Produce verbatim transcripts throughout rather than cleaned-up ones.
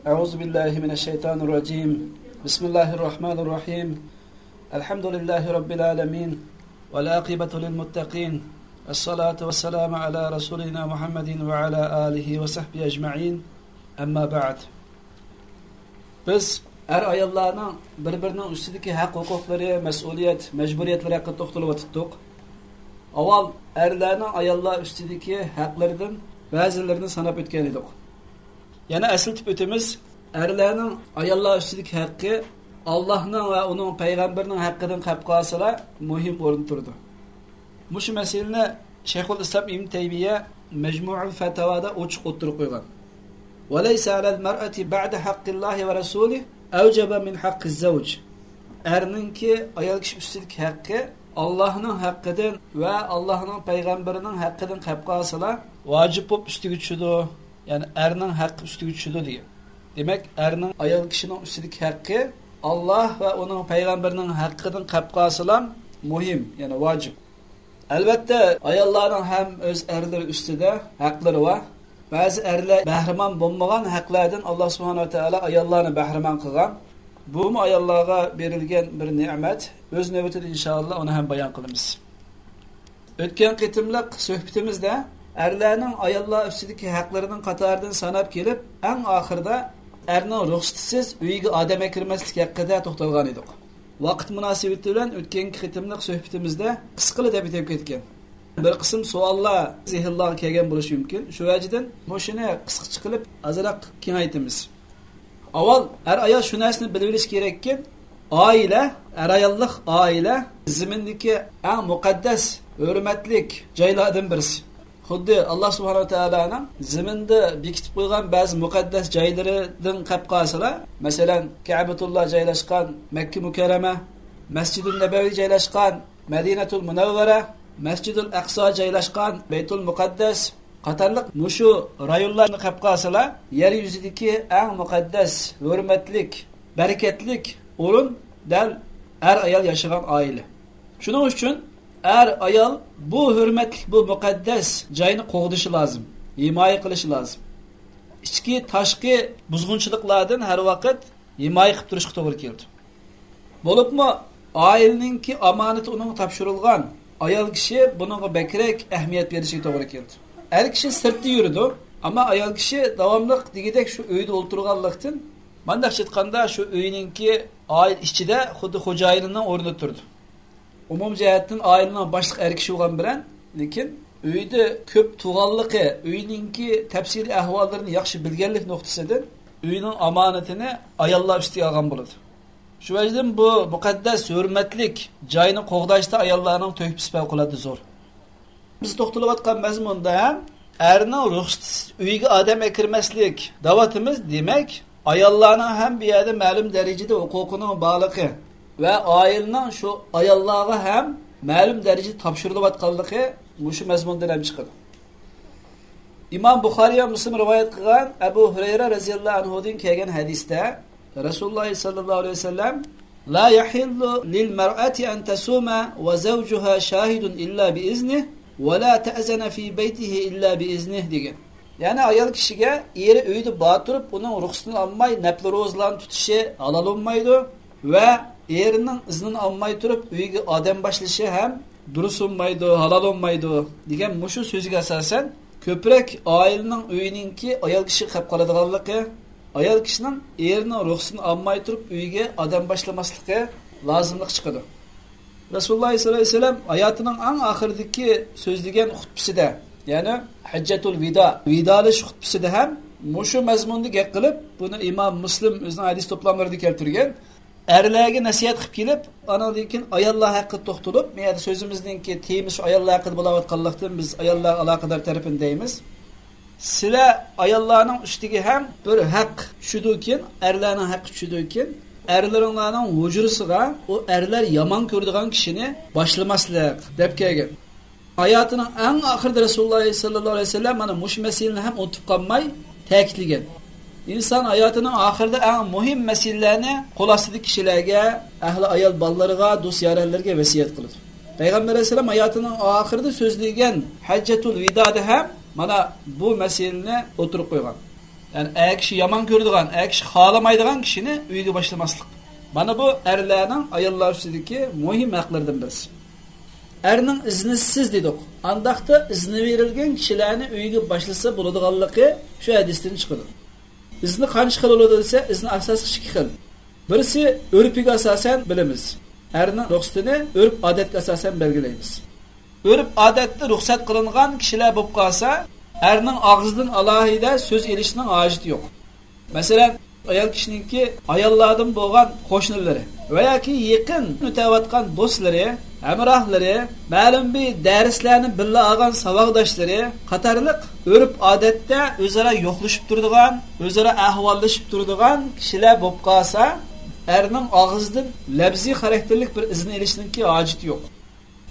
أعوذ بالله من الشيطان الرجيم. بسم الله الرحمن الرحيم. الحمد لله رب العالمين. والعاقبة للمتقين. الصلاة والسلام على رسولنا محمد وعلى آله وصحبه أجمعين. أما بعد. بىز ئەر-ئاياللارنىڭ بىر-بىرىنىڭ ئۈستىدىكى ھەق-ھوقۇقلىرى، مەسئۇلىيەت، مەجبۇرىيەتلىرى ھەققىدە توختىلىۋاتاتتۇق. ئاۋۋال ئەرلەرنىڭ ئاياللار ئۈستىدىكى ھەقلىرىدىن بەزىلىرىنى ساناپ ئۆتكەن ئىدۇق. يەنە ئەسلىتىپ ئۆتىمىز، ئەرلەرنىڭ ئاياللار ئۈستىدىكى ھەققى ئاللاھنىڭ ۋە ئۇنىڭ پەيغەمبىرىنىڭ ھەققىدىن قەپ قالسىلا، مۇھىم ئورۇندا تۇرىدۇ. مۇشۇ مەسىلىنى شەيخۇل ئىسلام ئىبن تەيمىيە مەجمۇئۇل فەتاۋادا ئوچۇق ئوتتۇرىغا قويغان. وليس على المرأة بعد حق الله ورسوله أوجب من حق الزوج. ئەرنىڭكى ئايال كىشى ئۈستىدىكى ھەققى ئاللاھنىڭ ھەققىدىن ۋە ئاللاھنىڭ پەيغەمبىرىنىڭ ھەققىدىن قەپ قالسىلا، ۋاجىپ بولۇپ ئۈستىگە چۈشىدۇ. يەنى ئەرنىڭ ھەققى ئۈستىگە چۈشىدۇ دېگەن. دېمەك، ئەرنىڭ ئايال كىشىنىڭ ئۈستىدىكى ھەققى ئاللاھ ۋە ئۇنىڭ پەيغەمبىرىنىڭ ھەققىدىن قەپ قالسىلا مۇھىم، يەنى ۋاجىپ. ئەلۋەتتە، ئاياللارنىڭ ھەم ئۆز ئەرلىرى ئۈستىدە ھەقلىرى بار. بەزى ئەرلەر بەھرىمەن بولمىغان ھەقلەردىن ئاللاھ سۇبھانەھۇ ۋە تائالا ئاياللارنى بەھرىمەن قىلغان. بۇمۇ ئاياللارغا بېرىلگەن بىر نېمەت. ئۆز نۆۋىتىدە ئىنشائاللاھ ئۇنى ھەم بايان قىلىمىز. ئۆتكەن قېتىملىق سۆھبىتىمىزدە ئەرلەرنىڭ ئاياللار ئۈستىدىكى ھەقلىرىنىڭ قاتارىدىن ساناپ كېلىپ، ئەڭ ئاخىرىدا ئەرنىڭ رۇخسىتىسىز ئۆيىگە ئادەم ئەكىرمەسلىك ھەققىدە توختالغان ئىدۇق. ۋاقىت مۇناسىۋىتى بىلەن ئۆتكەنكى قېتىملىق سۆھبىتىمىزدە قىسقىلا دەپ ئۆتۈپ كەتكەن. بىر قىسىم سوئاللار زېھىنلارغا كەلگەن بولۇشى مۇمكىن. شۇ ۋەجىدىن مۇشۇنى قىسقىچە قىلىپ ئازراق كېڭەيتىمىز. ئاۋۋال ئەر-ئايال شۇ نەرسىنى بىلىۋېلىشى كېرەككى، ئائىلە، ئەر-ئاياللىق ئائىلە زېمىندىكى ئەڭ مۇقەددەس، ھۆرمەتلىك جايلاردىن بىرسى. خۇددى ئاللاھ سۇبھانەھۇ ۋە تائالانىڭ زېمىندا بېكىتىپ قويغان بەزى مۇقەددەس جايلىرىدىن قەپ قالسىلا، مەسىلەن، كەبەتۇللا جايلاشقان مەككە مۇكەررەمە، مەسجىدۇن نەبەۋى جايلاشقان مەدىنەتۇل مۇنەۋۋەرە، مەسجىدۇل ئەقسا جايلاشقان بەيتۇل مۇقەددەس قاتارلىق مۇشۇ رايونلارنى قەپ قالسىلا، يەر يۈزىدىكى ئەڭ مۇقەددەس، ھۆرمەتلىك، بەرىكەتلىك ئورۇن دەل ئەر-ئايال ياشىغان ئائىلە. شۇنىڭ ئۈچۈن ئەر-ئايال بۇ ھۆرمەتلىك، بۇ مۇقەددەس جاينى قوغدىشى لازىم، ھىمايە قىلىشى لازىم. ئىچكى، تاشقى بۇزغۇنچىلىقلاردىن ھەر ۋاقىت ھىمايە قىلىپ تۇرۇشقا توغرا كېلىدۇ. بولۇپمۇ ئائىلىنىڭكى ئامانىتى ئۇنىڭغا تاپشۇرۇلغان ئايال كىشى بۇنىڭغا بەكرەك ئەھمىيەت بېرىشىگە توغرا كېلىدۇ. ئەر كىشى سىرتتا يۈرىدۇ، ئەمما ئايال كىشى داۋاملىق دېگۈدەك شۇ ئۆيدە ئولتۇرغانلىقتىن، مانداقچە ئېيتقاندا، شۇ ئۆينىڭكى ئائىلە ئىچىدە خۇددى خوجايىنىنىڭ ئورنىدا تۇرىدۇ. ئومۇمىي جەھەتتىن ئائىلىنىڭ باشلىقى ئەر كىشى بولغان بىلەن، لېكىن ئۆيدە كۆپ تۇرغانلىقى، ئۆينىڭكى تەپسىلىي ئەھۋاللىرىنى ياخشى بىلگەنلىك نۇقتىسىدىن ئۆينىڭ ئامانىتىنى ئاياللار ئۈستىگە ئالغان بولىدۇ. شۇ ۋەجىدىن بۇ مۇقەددەس، ھۆرمەتلىك جاينى قوغداشتا ئاياللارنىڭ تۆھپىسى پەۋقۇلئاددە زور. بىز توختىلىۋاتقان مەزمۇندا ھەم ئەرنىڭ رۇخسىتىسىز ئۆيگە ئادەم ئەكىرمەسلىك دەۋاتىمىز، دېمەك، ئاياللارنىڭ ھەم بۇ يەردە مەلۇم دەرىجىدە ھوقۇقىنىڭ بارلىقى ۋە ئائىلىنىڭ شۇ ئاياللارغا ھەم مەلۇم دەرىجىدە تاپشۇرۇلۇۋاتقانلىقى مۇشۇ مەزمۇندىن ھەم چىقىدۇ. ئىمام بۇخارىي ۋە مۇسلىم رىۋايەت قىلغان ئەبۇ ھۇرەيرە رەزىياللاھۇ ئەنھۇدىن كەلگەن ھەدىستە، رەسۇلۇللاھ سەللەللاھۇ ئەلەيھى ۋەسەللەم، لا يحل للمرأة أن تصوم وزوجها شاهد إلا بإذنه ولا تأذن في بيته إلا بإذنه دېگەن. يەنى ئايال كىشىگە ئېرى ئۆيدە بار تۇرۇپ، ئۇنىڭ رۇخسىتىنى ئالماي نەپلى روزىلارنى تۇتۇشى ھالال بولمايدۇ ۋە ئېرىنىڭ ئىزنىنى ئالماي تۇرۇپ ئۆيگە ئادەم باشلىشى ھەم دۇرۇس بولمايدۇ، ھالال بولمايدۇ دېگەن مۇشۇ سۆزگە ئاساسەن، كۆپرەك ئائىلىنىڭ ئۆيىنىڭكى ئايال كىشىگە قېلىپ قالىدىغانلىقى، ئايال كىشىنىڭ ئېرىنىڭ رۇخسىتىنى ئالماي تۇرۇپ ئۆيگە ئادەم باشلىماسلىقى لازىملىق چىقىدۇ. رەسۇلۇللاھ سەللەللاھۇ ئەلەيھى ۋەسەللەم ھاياتىنىڭ ئەڭ ئاخىرىدىكى سۆزلىگەن خۇتبىسىدە، يەنى ھەججەتۇل ۋىدا، ۋىدالىشىش خۇتبىسىدە ھەم مۇشۇ مەزمۇندا گەپ قىلىپ، بۇنى ئىمام مۇسلىم ئۆزىنىڭ ھەدىس توپلاملىرىدا كەلتۈرگەن. ئەرلەرگە نەسىھەت قىلىپ كېلىپ، ئانىڭدىن كېيىن ئاياللار ھەققىدە توختىلىپ، بۇ يەردە سۆزىمىزنىڭكى تېمىسى شۇ ئاياللار ھەققىدە بولاۋاتقانلىقتىن، بىز ئاياللارغا ئالاقىدار تەرىپىنى دەيمىز. سىلەر ئاياللارنىڭ ئۈستىگە ھەم بىر ھەق چۈشىدۇكىن، ئەرلەرنىڭ ھەققى چۈشىدۇكىن، ئەرلىرىڭلارنىڭ ھۇجرىسىغا ئۇ ئەرلەر يامان كۆرىدىغان كىشىنى باشلىماسلىق دەپ كەلگەن. ھاياتىنىڭ ئەڭ ئاخىرىدا رەسۇلۇللاھ سەللەللاھۇ ئەلەيھى ۋەسەللەم مانا مۇشۇ مەسىلىنى ھەم ئۇنتۇپ قالماي تەكىتلىگەن. ئىنسان ھاياتىنىڭ ئاخىرىدا ئەڭ مۇھىم مەسىلىلەرنى قول ئاستىدىكى كىشىلەرگە، ئەھلى ئايال بالىلىرىغا، دوست يارەنلىرىگە ۋەسىيەت قىلىدۇ. پەيغەمبەر ئەلەيھىسسالام ھاياتىنىڭ ئاخىرىدا سۆزلىگەن ھەججەتۇل ۋىدادا ھەم مانا بۇ مەسىلىنى ئوتتۇرىغا قويغان. يەنى ئەر كىشى يامان كۆرىدىغان، ئەر كىشى خالىمايدىغان كىشىنى ئۆيگە باشلىماسلىق. مانا بۇ ئەرلەرنىڭ ئاياللار ئۈستىدىكى مۇھىم ھەقلىرىدىن بىرسى. ئەرنىڭ ئىزنىسىز دېدۇق. ئانداقتا ئىزنى بېرىلگەن كىشىلەرنى ئۆيگە باشلىسا بولىدىغانلىقى شۇ ھەدىستىن چىقىدۇ. ئىزنى قانچە خىل بولىدۇ دېسە، ئىزنى ئاساسلىق ئىككى خىل. بىرسى ئۆرپىگە ئاساسەن بىلىمىز. ئەرنىڭ رۇخسىتىنى ئۆرپ-ئادەتكە ئاساسەن بەلگىلەيمىز. ئۆرپ-ئادەتتە رۇخسەت قىلىنغان كىشىلەر بولۇپ قالسا، ئەرنىڭ ئاغزىدىن ئالاھىدە سۆز ئېلىشنىڭ ھاجىتى يوق. مەسىلەن، ئايال كىشىنىڭكى ئاياللاردىن بولغان قوشنىلىرى ۋە ياكى يېقىن ئۆتەۋاتقان دوستلىرى، ھەمراھلىرى، مەلۇم بىر دەرسلەرنى بىللە ئالغان ساۋاقداشلىرى قاتارلىق ئۆرپ-ئادەتتە ئۆزئارا يوقلىشىپ تۇرىدىغان، ئۆزئارا ئەھۋاللىشىپ تۇرىدىغان كىشىلەر بولۇپ قالسا، ئەرنىڭ ئاغزىدىن لەپزىي خاراكتېرلىك بىر ئىزنى ئېلىشنىڭكى ھاجىتى يوق.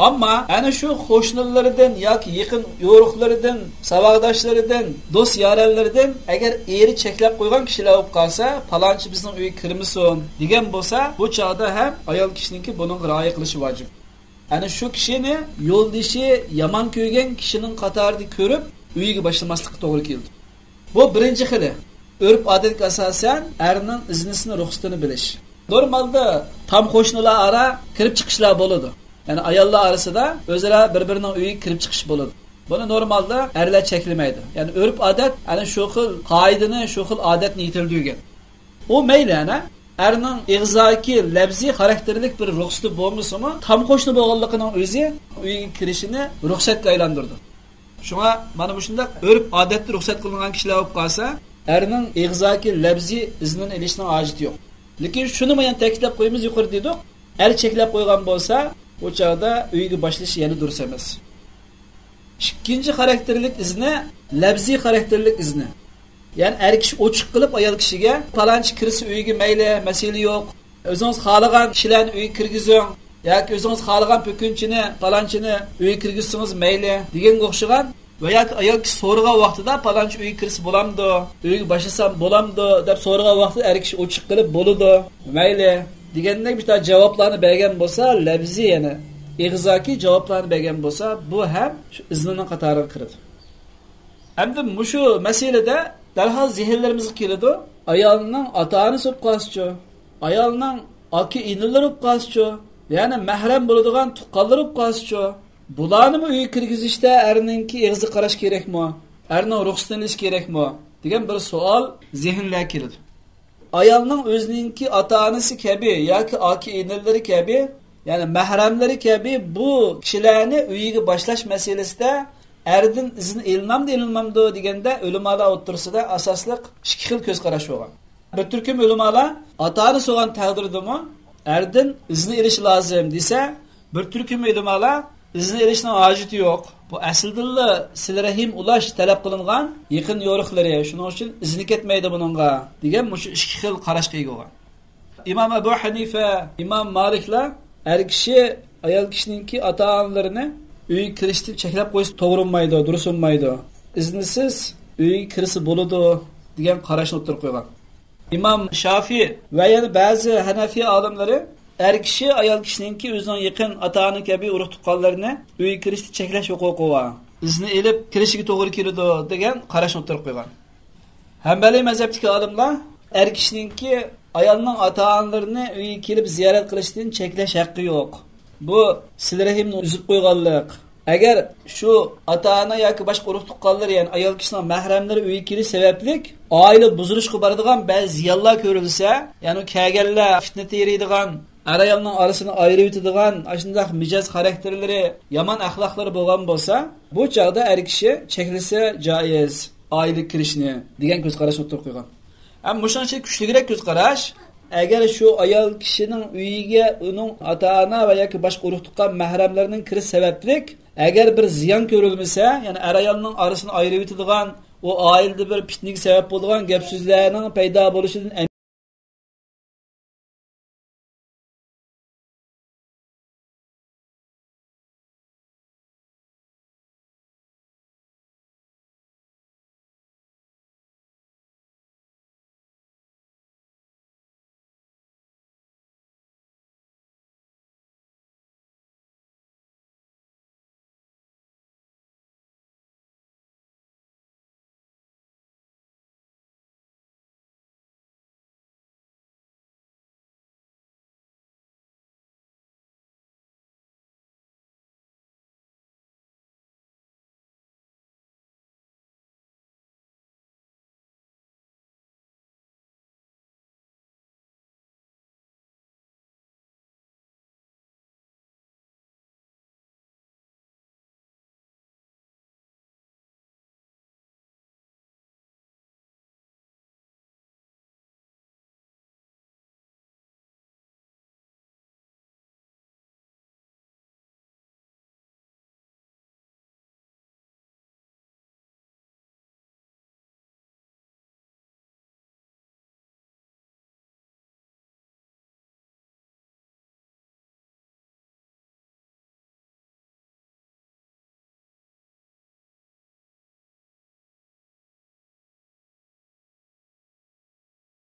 ئەمما ئەنە شۇ قوشنىلىرىدىن ياكى يېقىن يورۇقلىرىدىن، ساۋاقداشلىرىدىن، دوست يارەنلىرىدىن ئەگەر ئېرى چەكلەپ قويغان كىشىلەر بولۇپ قالسا، پالانچى بىزنىڭ ئۆيگە كىرمىسۇن دېگەن بولسا، بۇ چاغدا ھەم ئايال كىشىنىڭكى بۇنىڭغا رىئايە قىلىشى ۋاجىپ. ئەنە شۇ كىشىنى يولدىشى يامان كۆرگەن كىشىنىڭ قاتارىدا كۆرۈپ، ئۆيگە باشلىماسلىققا توغرا كېلىدۇ. بۇ بىرىنچى خىلى. ئۆرپ-ئادەتكە ئاساسەن ئەرنىڭ ئىزنىسىنى، رۇخسىتىنى بىلىش. نورمالدا تام قوشنىلار ئارا كىرىپ چىقىشلار بولىدۇ. يەنى ئاياللار ئارىسىدا ئۆزئارا بىر-بىرىنىڭ ئۆيىگە كىرىپ چىقىش بولىدۇ. بۇنى نورمالدا ئەرلەر چەكلىمەيدۇ. يەنى ئۆرپ-ئادەت ئەنە شۇ خىل قائىدىنى، شۇ خىل ئادەتنى يېتىلدۈرگەن. ئۇ مەيلى ئەنە ئەرنىڭ ئېغىزاكى لەپزىي خاراكتېرلىك بىر رۇخسىتى بولمىسىمۇ، تام قوشنا بولغانلىقىنىڭ ئۆزى ئۆيگە كىرىشىنى رۇخسەتكە ئايلاندۇرىدۇ. شۇڭا مانا مۇشۇنداق ئۆرپ-ئادەتتە رۇخسەت قىلىنغان كىشىلەر بولۇپ قالسا، ئەرنىڭ ئېغىزاكى لەپزىي ئىزنىنى ئېلىشنىڭ ھاجىتى يوق. لېكىن شۇنىمۇ يەنە تەكىتلەپ قويىمىز، يۇقىرىدا دېدۇق، ئەر چەكلەپ قويغان بولسا، ئۇ چاغدا ئۆيگە باشلىشى يەنە دۇرۇس ئەمەس. ئىككىنچى خاراكتېرلىك ئىزنى، لەپزىي خاراكتېرلىك ئىزنى. يەنى ئەر كىشى ئوچۇق قىلىپ ئايال كىشىگە، پالانچى كىرسە ئۆيگە مەيلى، مەسىلە يوق. ئۆزىڭىز خالىغان كىشىلەرنى ئۆيگە كىرگۈزۈڭ. ياكى ئۆزىڭىز خالىغان پۆكۈنچىنى، پالانچىنى ئۆيگە كىرگۈزسىڭىز مەيلى، دېگەنگە ئوخشىغان. ۋە ياكى ئايال كىشى سورىغان ۋاقتىدا پالانچى ئۆيگە كىرسە بولامدۇ، ئۆيگە باشلىسام بولامدۇ دەپ سورىغان ۋاقتىدا ئەر كىشى ئوچۇق قىلىپ بولىدۇ، مەيلى، دېگەندەك بىر جاۋابلارنى بەرگەن بولسا، لەپزىي، يەنى ئېغىزاكى جاۋابلارنى بەرگەن بولسا، بۇ ھەم شۇ ئىزنىنىڭ قاتارىغا كىرىدۇ. ئەمدى مۇشۇ مەسىلىدە دەرھال زېھىنلىرىمىزگە كېلىدۇ، ئايالنىڭ ئاتا-ئانىسى بولۇپ قالسىچۇ، ئايالنىڭ ئاكا-ئىنىلىرى بولۇپ قالسىچۇ، يەنى مەھرەم بولىدىغان تۇغقانلىرى بولۇپ قالسىچۇ، بۇلارنىمۇ ئۆيگە كىرگۈزۈشتە ئەرنىڭكى ئېغىزىغا قاراش كېرەكمۇ؟ ئەرنىڭ رۇخسىتىنى ئېلىش كېرەكمۇ؟ دېگەن بىر سوئال زېھىنلەرگە كېلىدۇ. ئايالنىڭ ئۆزىنىڭكى ئاتا-ئانىسى كەبى ياكى ئاكا-ئىنىلىرى كەبى، يەنى مەھرەملىرى كەبى بۇ كىشىلەرنى ئۆيىگە باشلاش مەسىلىسىدە ئەردىن ئىزىن ئېلىنامدۇ، ئېلىنمامدۇ دېگەندە، ئۆلىمالار ئوتتۇرىسىدا ئاساسلىق ئىككى خىل كۆز قاراش بولغان. بىر تۈركۈم ئۆلىمالار ئاتا-ئانىسى بولغان تەقدىردىمۇ ئەردىن ئىزىن ئېلىش لازىم دېسە، بىر تۈركۈم ئۆلىمالار ئىزىن ئېلىشنىڭ ھاجىتى يوق. بۇ ئەسلىدىنلا سىلە رەھىم ئۇلاش تەلەپ قىلىنغان يېقىن يورۇقلىرى، شۇنىڭ ئۈچۈن ئىزنى كەتمەيدۇ بۇنىڭغا، دېگەن مۇشۇ ئىككى خىل قاراشقا ئىگە بولغان. ئىمام ئەبۇ ھەنىفە، ئىمام مالىكلار ئەر كىشى ئايال كىشىنىڭكى ئاتا-ئانىلىرىنى ئۆيگە كىرىشتىن چەكلەپ قويسا توغرا بولمايدۇ، دۇرۇس بولمايدۇ. ئىزنىسىز ئۆيگە كىرسە بولىدۇ دېگەن قاراشنى ئوتتۇرىغا قويغان. ئىمام شافىي ۋە يەنە بەزى ھەنەفىي ئالىملىرى ئەر كىشى ئايال كىشىنىڭكى ئۆزىنىڭ يېقىن ئاتا-ئانا كەبى ئۇرۇق-تۇغقانلىرىنى ئۆيگە كىرىشتە چەكلەش ھوقۇقى بار، ئىزنى ئېلىپ كىرىشىگە توغرا كېلىدۇ دېگەن قاراشنى ئوتتۇرىغا قويغان. ھەنبەلىي مەزھەپتىكى ئالىملار ئەر كىشىنىڭكى ئايالنىڭ ئاتا-ئانىلىرىنى ئۆيگە كېلىپ زىيارەت قىلىشتىن چەكلەش ھەققى يوق. بۇ سىلە رەھىمنى ئۈزۈپ قويغانلىق. ئەگەر شۇ ئاتا-ئانا ياكى باشقا ئۇرۇق-تۇغقانلىرى، يەنى ئايال كىشىنىڭ مەھرەملىرى ئۆيگە كېلىش سەۋەبلىك ئائىلە بۇزۇلۇشقا بارىدىغان بەزى زىيانلار كۆرۈلسە، يەنى كەلگەنلەر پىتنە تېرىيدىغان، ئەر-ئايالنىڭ ئارىسىنى ئايرىۋېتىدىغان ئاشۇنداق مىجەز خاراكتېرلىرى، يامان ئەخلاقلىرى بولغان بولسا، بۇ چاغدا ئەر كىشى چەكلىسە جائىز ئائىلىگە كىرىشنى دېگەن كۆز قاراشنى ئوتتۇرىغا قويغان. ھەم مۇشۇنىڭ ئىچىدە كۈچلۈكرەك كۆز قاراش، ئەگەر شۇ ئايال كىشىنىڭ ئۆيىگە ئۇنىڭ ئاتا-ئانا ۋە ياكى باشقا ئۇرۇق-تۇغقان مەھرەملىرىنىڭ كىرىش سەۋەبلىك ئەگەر بىر زىيان كۆرۈلمىسە، يەنى ئەر-ئايالنىڭ ئارىسىنى ئايرىۋېتىدىغان، ئۇ ئائىلىدە بىر پىتنىگە سەۋەب بولىدىغان گەپ-سۆزلەرنىڭ پەيدا بولۇشىدىن